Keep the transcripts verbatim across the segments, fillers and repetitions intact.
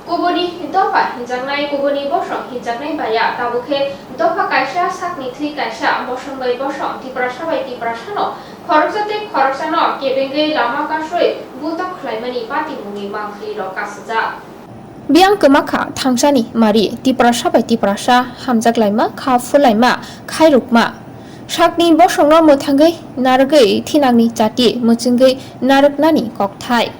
Kubuni dopha hinjaknai, kubuni bosong hinjaknai baya, tabuk khe dopha kaisa sakni thwi kaisa, bosong bai bosong, Tiprasa bai Tiprasano khoroksa tei khoroksano kebengwi lama kasrwi bultok khlaimani patimungni mangpili rok kasajak. Biyang kwmakha thangsani mari, Tiprasa bai Tiprasa hamjak laima, kha phulaima, khairokma. Sakni bosongno mwthangwi narwgwi thinangni chati mwchwngwi narwknani kokthai.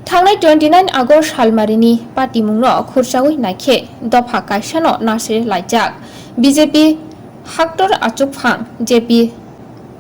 Thangnai twenty nine August salmarini patimungno khurchaui naikhe dopha kaisano nasri laijak. B J P haktor achukphang J P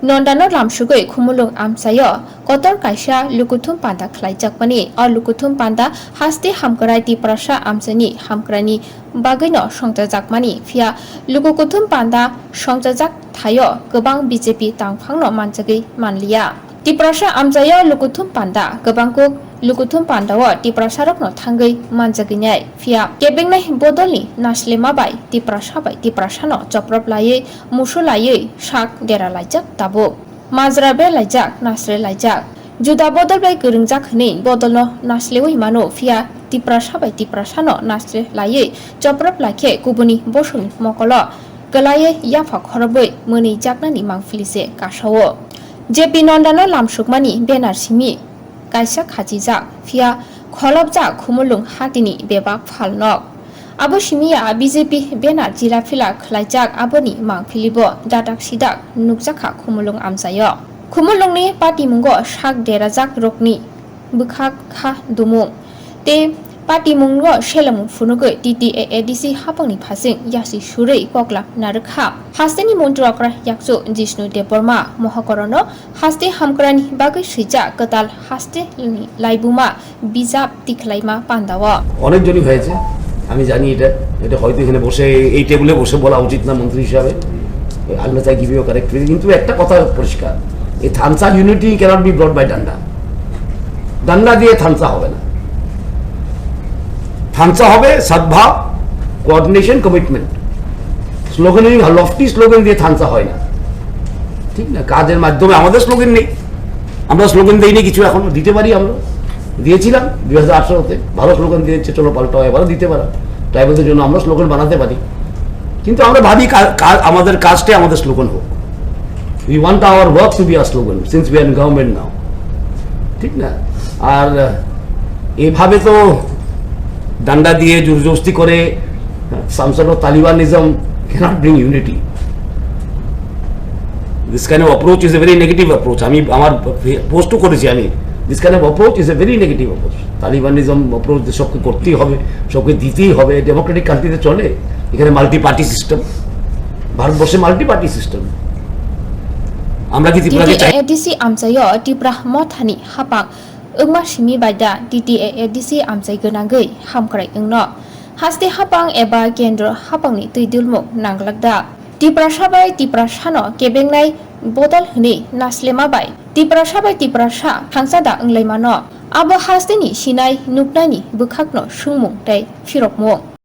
Nondano lamsugwi Khumulwng amchaio kotor kaisa lukuthum panda khlaijakmani. O lukuthum panda haste hamkrai Tiprasa amchaini hamkraini bagwino songchajakmani, phiya lukukuthum panda songchajak thaio kwbang B J P tangphangno manjagwi manliya. Tiprasa amchaio lukuthum panda kwbangkuk lukuthum pandao Tiprasarokno thangwi manjagwinai, phiya kebengnai bodolni naslema bai Tiprasa bai Tiprasano choprop laiwi musu laiwi sak dera laijak tabuk. Majra be laijak, nasre laijak. Juda bodol bai kwrwngjak hwnwi bodolno naslewi mano, phiya Tiprasa bai Tiprasano nasre laiwi choprop laikhe kubuni bosongni mokolo kwlaiwi yapha khorobwi mwnwi jaknani mangpili se kasao. J P Nondano lamsukmani banner simi kaisa khachijak, phiya kholopjak Khumulwng hatini bebak phalnok. Abo simiya B J P banner chila phila khlaijak, aboni mangpilibo dadak sidak nukjakha Khumulwng amchaio. Khumulwngni patimungo sak derajak rokni bwkhak kha dumung tei patimungo selemung phunugwi T T A A D C hapangni phasing yasi surwi koklam narwkha. Hasteni montri okra yakchu Jishnu Debbarma Mohokorono haste hamkrani bagwi swijak kwtal hasteni laibuma bijap tikhlaima pandao. অনেকজনই হয়েছে, আমি জানি এটা। এটা হয়তো এখানে বসে, এই টেবিলে বসে বলা উচিত না মন্ত্রী হিসাবে। আলনাতায় গিভিও কারেক্ট হয়েছে, কিন্তু একটা কথা পরিষ্কার, এই Thansa unity cannot be brought by ডান্ডা। ডান্ডা দিয়ে থানসা হবে না। থানসা হবে সদ্ভাব, coordination, commitment. Slogan, lofty slogan দিয়ে থানসা হয় না, ঠিক না? কাজের মাধ্যমে। আমাদের স্লোগান নেই, আমরা স্লোগান দেইনি কিছু, এখনো দিতে পারি আমরা, দিয়েছিলাম দুই হাজার আঠারোতে, ভালো স্লোগান দিয়েছে, চলো পাল্টাও, এবারও দিতে পারো। ট্রাইবালদের জন্য আমরা স্লোগান বানাতে পারি, কিন্তু আমরা ভাবি কা-, কা-, আমাদের কাজটাই আমাদের স্লোগান হোক। We want our work to be a slogan since we are in government now, ঠিক না? আর এভাবে তো ডান্ডা দিয়ে জোরজবস্তি করে, some sort of Talibanism cannot bring unity. This kind of approach is a very negative approach. আমি আমার পোস্টও করেছি আমি, this kind of approach is a very negative approach. তালিবানিজম অ্যাপ্রোচ যে সবকে করতেই হবে, সবকে দিতেই হবে, ডেমোক্রেটিক কান্ট্রিতে চলে? এখানে মাল্টি পার্টি সিস্টেম, ভারতবর্ষে মাল্টি পার্টি সিস্টেম। আমরা কি ত্রিপুরাকে চাই? T T A A D C amchaio Tipra Mothani hapang wngma simi bai da T T A A D C amchai gwnangwi hamkrai wngno? Haste hapang eba kendro hapangni twi dulmung nanglak da? Tiprasa bai Tiprasano kebengnai bodol hwnwi naslema bai Tiprasa bai Tiprasa thangsa da wnglaimano? Abo hasteni sinai nuknaini bwkhakno swngmung tei phirokmung.